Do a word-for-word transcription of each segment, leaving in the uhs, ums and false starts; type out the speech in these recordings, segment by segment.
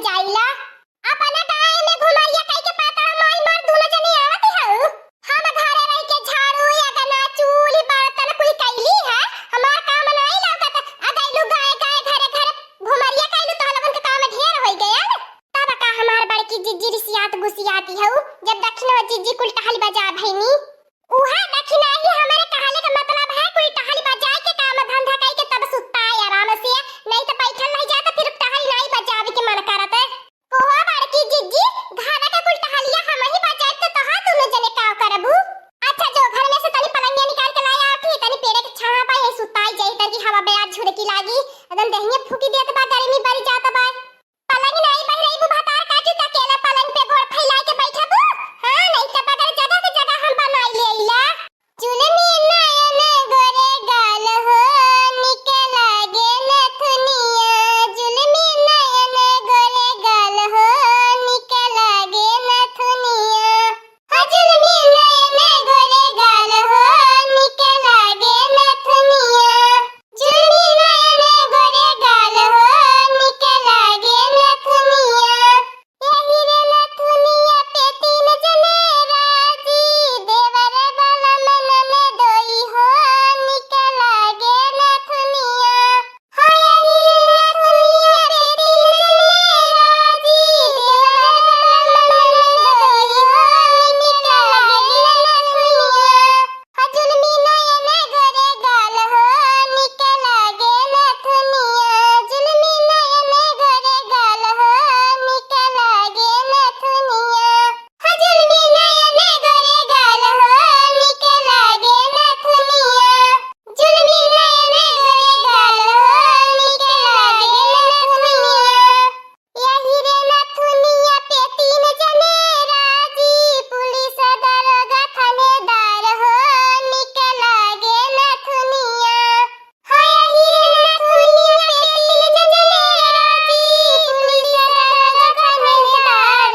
जाइला। अपना गाय में घुमरिया कई के पाता माई मार दूनो जनी आवत हऊ। हम घरे रह के झाड़ू, अगना, चूल्ही, बर्तन कुल कैली है। हमार काम नाई लौकत। आ गइलू गाय गाय, घरे घरे घुमरिया कैलू, तोह लोगन के काम ढेर होई गयल। तब का हमार बड़की जिज्जी रिसियात गुसियाती हऊ, जब दखिनो जिज्जी कुल टहल बजा भइनी। उहा दखिना ही हमरे कहले के मतलब है, कुल टहल बजाए के काम धंधा कई के तब सुत्ता है आराम से, नहीं तो बैठल रह जाए तो फिर टहल नहीं बजावे के मन करत है। कोहो बड़की जिज्जी, घर के कुल टहलिया हम ही बजाए तो तोहा दोनों जने का करबू? अच्छा जो घर में से तनी पलंगिया निकाल के लाया, उठी तनी पेड़े के छाहा पाए सुताई जाई, तनी हवा बयार झुरकी लागी, एकदम देहिया फूकी देत बा, गर्मी बढ़ जात बा। पलंग नाई बहिरइबू भतार काटी त अकेले पलंग पे गोड़ फैलाए के बैठबू? हाँ, नहीं त बगल जगह के जगह हम बनाई ले अइला। जुलमी नयन गोरे गाल हो, निक लागे नथुनिया। जुलमी नयन गोरे गाल हो, निक लागे नथुनिया। हो जुलमी नयन गोरे गाल हो, निक लागे नथुनिया। जुलमी नयन गोरे गाल हो, निक लागे नथुनिया। एही रे नथुनिया पे तीन जने राजी, देवर बलम ननदोई हो, निक लागे नथुनिया। जुलमी नयन गोरे गाल हो, निक लागे नथुनिया। जुलमी नयन गोरे गाल हो, निक लागे नथुनिया। एही रे नथुनिया पे तीन जने राजी, पुलिस दरोगा थानेदार हो, निक लागे नथुनिया। हो एही रे नथुनिया पे तीन जने राजी, पुलिस दरोगा थानेदार।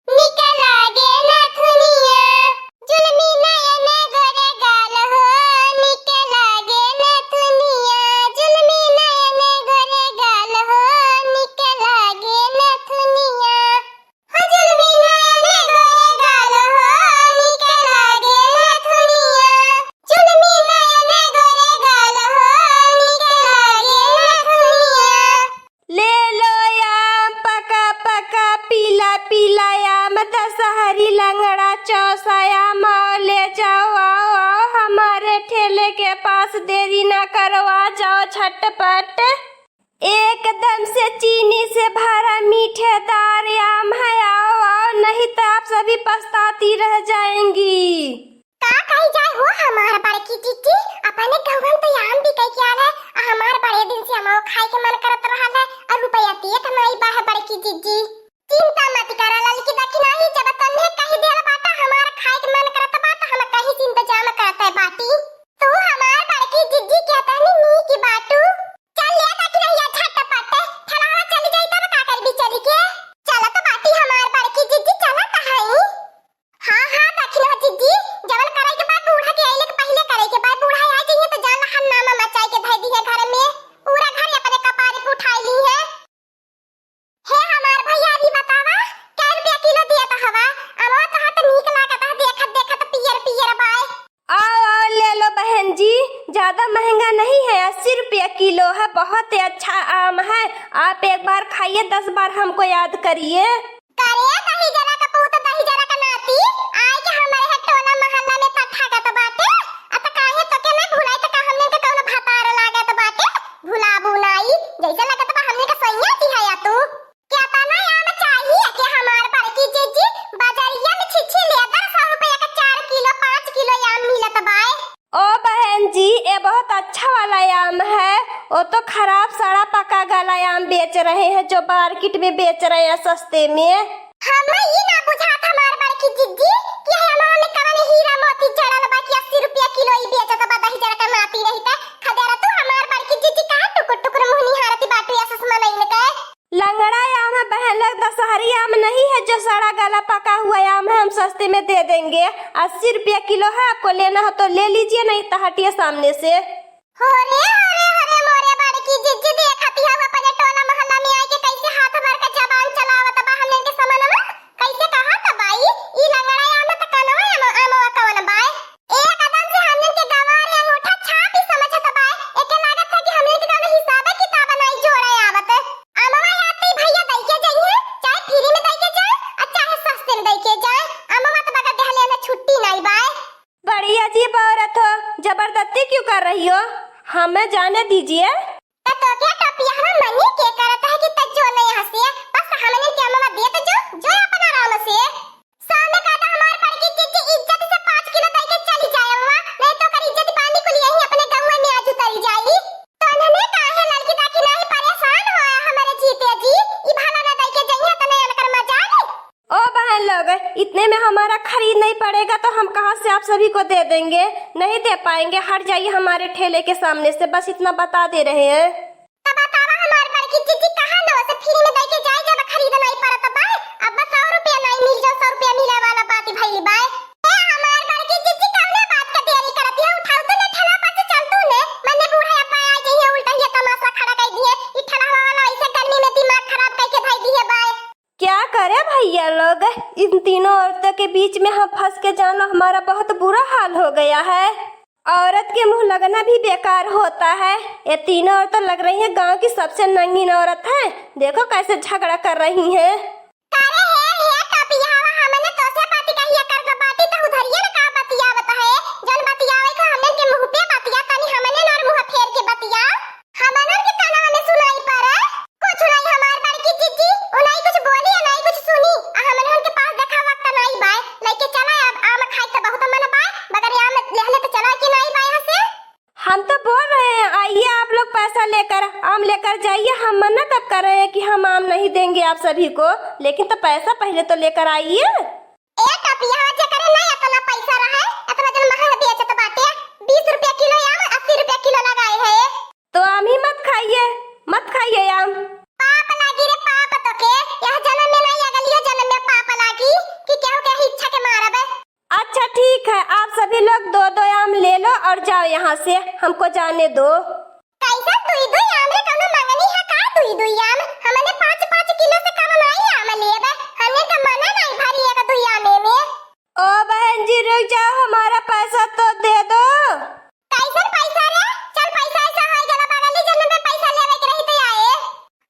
निक लागे नथुनिया। जुलमी नयन गोरे गाल हो, निक लागे नथुनिया। जुलमी नयन गोरे गाल हो, निक लागे नथुनिया। हो जुलमी नयन गोरे गाल हो, निक लागे नथुनिया। जुलमी नयन गोरे गाल हो, निक लागे नथुनिया। ले लो आम पका पका, पीला पीला आम, दशहरी लंगड़ा चौसा आम, आओ ले जाओ, आओ, आओ हमारे ठेले के पास, देरी ना करो, आ जाओ झटपट। एकदम से चीनी से भरा मीठेदार आम है, आओ, आओ, नहीं तो आप सभी पछताती रह जाएंगी। का कही जाए हो हमार बड़की जिज्जी, अपने गौवन तो आम बिकै के आल है, आ हमार बड़े दिन से अमवा खाए के मन करत रहल है, और रुपया दिए त नाई बा है बड़की जिज्जी। चिंता मत करा ललकी दखिना ही, जब तन्ने कही देल बाटा हमार खाए के मन करत बा, त हम कहीं से इंतजाम करत है बाटी। तू हमार बड़की जिज्जी के तनी नीक बाटू। चल ले दखिनहिया झटपट, फलावा चली जाई तब का करबी चली के? चलत बाटी हमार बड़की जिज्जी, चलत हई। हाँ, हाँ, दखिनहा जिज्जी, जवन करे के बा बूढ़ा के अइले के पहिले करे के बा। बूढ़ा आ जइहे त जान ला हन्नामा मचाई के धइ दिहे घर में। पूरा घर अपने कपारे पे उठाई लीहे। हे हमार भैया, अभी बतावा, कै रुपया किलो दियत हवा? अमवा तोहार त नीक लागत ह, देखत देखत पियर पियर बाय। आओ, आओ, ले लो बहन जी, ज्यादा महंगा नहीं है, अस्सी रुपया किलो है, बहुत ही अच्छा आम है। आप एक बार खाइए, दस बार हमको याद करिए। करे दही जरा का पूत, दही जरा का नाती, आए के हमरे है टोला मोहल्ला में पठागत बाटे। अ त काहे तोके ना भुलाई, त का हमने के कौनो भतार लागत बाटे? भुलाबू नाई, जैसे लगत बा हमने के सैया जी है या तू। केतना आम चाहिए के हमार बड़की जिज्जी, बजरिया में छिछी लेदर सौ रुपया का चार किलो, पाँच किलो आम मिलत बाय। ओ बहन जी, ये बहुत अच्छा वाला आम है। वो तो खराब सड़ा पका गला आम बेच रहे हैं जो मार्केट में बेच रहे हैं सस्ते में। हमें ई ना बुझात हमार बड़की जिज्जी कि ये आमवा में कवन हीरा मोती जड़ल बा कि अस्सी रुपया किलो ई बेचत बा, दही जरा का नाती रही त खदेरा तू हमार बड़की जिज्जी काहे टुकुर टुकुर मुँह निहारती बाटू या सुषमा नईन के। लंगड़ा आम है बहन लोग, दशहरी आम नहीं है जो सड़ा गला पका हुआ आम है, हम सस्ते में दे देंगे। अस्सी रुपया किलो है, आपको लेना हो तो ले लीजिए, नहीं तो हटिए सामने से। हो रे, हो रे, हो रे, मोरे बड़की जिज्जी देखती है अपने टोला मोहल्ला में आए के कैसे हाथ भर के जबान चला यो, हमें जाने दीजिए। त तोके टोपिया मनी के करत है कि त जो नहीं हंसे, बस हमने के अम्मा दे त जो, जो अपन आराम से। सामने का तो हमार बड़की जीजी इज्जत से पाँच किलो दे के चली जाए अम्मा, नहीं तो कर इज्जत पानी को लिए ही अपने गाँव में आज उतरी जाई। तो उन्होंने काहे लड़की दा कि नहीं परेशान हो हमारे जीते जी, ई भला न दे के जइहे त नहीं अनकर मजाल। ओ बहन लोग, इतने में हमारा खरीद नहीं पड़ेगा तो हम कहाँ से आप सभी को दे देंगे? नहीं दे पाएंगे, हट जाइए हमारे ठेले के सामने से, बस इतना बता दे रहे हैं। तब बतावा हमार बड़की जीजी कहाँ न से फ्री में दे के जाए जब खरीद नहीं पड़त बा। अब बस सौ रुपया नहीं मिल जाओ, सौ रुपया मिले वाला बात भइल बा। ए हमार बड़की जीजी कौने बात का देरी करत है? उठाओ तो ने ठेला पर से चल तू ने, मने बूढ़ा अब्बा आ जइहे उल्टा ये तमाशा खड़ा कर दिए। ई ठेला वाला ऐसे गर्मी में दिमाग खराब करके धई दिए बा। क्या करे भैया लोग, इन तीनों औरतों के बीच में हम फंस के जानो हमारा बहुत बुरा हाल हो गया है। औरत के मुंह लगना भी बेकार होता है। ये तीनों औरतें लग रही हैं गांव की सबसे नंगीन औरत हैं। देखो कैसे झगड़ा कर रही हैं। अरे हे, हे टोपियावा, हमने तोसे बात कहिया कर के बाटी तो उधरिए न का बतियावत है। जन बतियावे को हमने के मुंह पे बतिया, तनी हमने नर मुंह फेर के बतिया। हमनन के कानवा में सुनाई पड़े, कुछ नहीं हमार बड़की जीजी, उ नहीं कुछ बोली, नहीं कुछ सुनी। आ हमनन के पास देखा वक्त नहीं बाय, लेके चला अब आम खाई त बहुत मन बाय, मगर आम लेहले त चला कि नहीं बाय यहाँ से। हम तो बोल रहे हैं, आइए आप लोग पैसा लेकर, आम लेकर जाइए। हम मना कब कर रहे हैं कि हम आम नहीं देंगे आप सभी को, लेकिन तो पैसा पहले तो लेकर आइए। ए टोपिया, जेकरे नहीं इतना पैसा रहे, इतना जन महंग बेचत बाटे, बीस रुपया किलो आम, अस्सी रुपया किलो लगाए है। तो आम ही मत खाइए, मत खाइए आम। पाप लागी रे पाप तोके, यह जन्म में नहीं, अगलियो जन्म में पाप लागी कि केहू के इच्छा के मारब। अच्छा ठीक है, आप सभी लोग दो दो आम ले लो और जाओ यहाँ से, हमको जाने दो। कैसन दुई दुई आम रे, कौनो मंगनी है का दुई दुई आम? हमने पाँच पाँच किलो से कम नहीं आम लेब, हमने तो मना नहीं भरी एक दुई आमे में। ओ बहन जी रुक जाओ, हमारा पैसा तो दे दो। कैसन पैसा रे? चल पैसा ऐसा हो गया, बगली जन्म में पैसा लेवे के रही तो आए।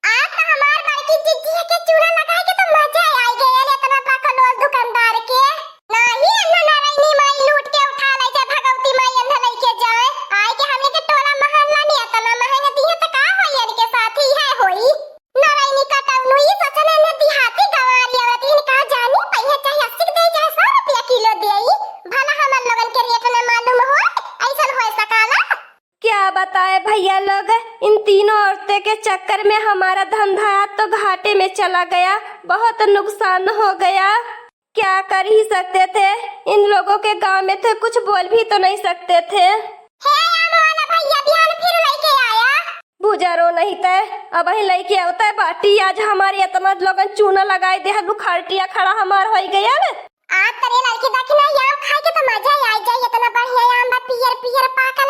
आज तो हमार बड़की जिज्जी के चूड़ा लगाए के तो मजा आ गया रे, इतना बकलोल दुकानदार के। नाही अन्ना नारायणी माई लूट के उठा ले जाए, भगवती माई अन्ना लेके जाए। आए के हमने के टोला मोहल्ला में इतना महंगा दिए तो का होई, इनके साथ ही है होई। नारायणी का तौनु ई सोचने ने देहाती गंवारी औरत इनका जानी पइहे चाहे अस्सी के दे चाहे सौ रुपया किलो दे, भला हमन लोगन के रेट न मालूम हो, ऐसन हो सकाला। क्या बताए भैया लोग, इन तीनों औरतें के चक्कर में हमारा धंधा तो घाटे में चला गया, बहुत नुकसान हो गया। क्या कर ही सकते थे, इन लोगों के गांव में थे, कुछ बोल भी तो नहीं सकते थे। हे आम वाला भैया, बिहान फिर लेके आया। बुजरो नहीं ते, अब ही लेके आवते बाटी। आज हमारे इतना लोगन चूना लगाए दे, हलू खटिया खड़ा हमार होई गया। आज तरे लड़की देखी ना, आम खाए के तो मजा ही आ जाए, इतना बढ़िया आम बा, पियर पियर पाकल।